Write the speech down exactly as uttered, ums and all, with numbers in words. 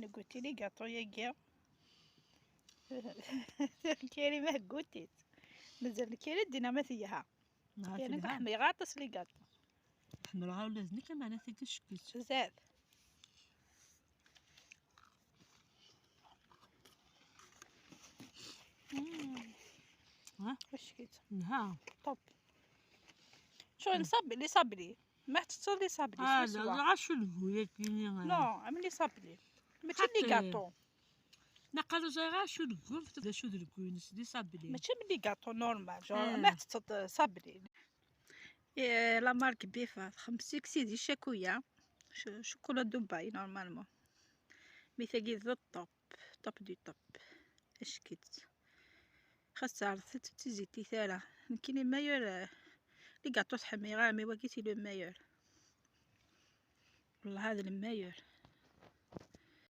Neguti les gâteaux-agi. Karima hegguttit. Mazal Kiri dina ma telha. Neɣ Kiri telha. Ḥemmleɣ aṭas les gâteaux. Ḥemmleɣ ula d nekk, meɛna tagi cekket. Zad. Mm. Ha? Cekket. Nha. Top. Cɣel sablé, sablé. Ma tettetteḍ les sablés, ah, swaswa. Ɣacu lgu-yagi-nni. Non, am les sablés. Mačči d les gâteaux. Naqal ur ẓriɣ ara acu lgu, d acu d lgu-ines, les sablés. Mačči am les gâteaux normal, genre, ah, ma tettetteḍ, euh, sablé. Eh, la marque Bifa, txeddem seg Sidi Chakuya. Ch-, chocolat Dubaï, normalement. Mais tagi d top, top du top. Acki-tt. Xas tɛerḍeḍ-tt ur tt-ttizzitit ara. Nekkini meilleur, euh, les gâteaux ur ḥemmleɣ ara, mais wagi c'est le meilleur. Wellah, هذا le meilleur.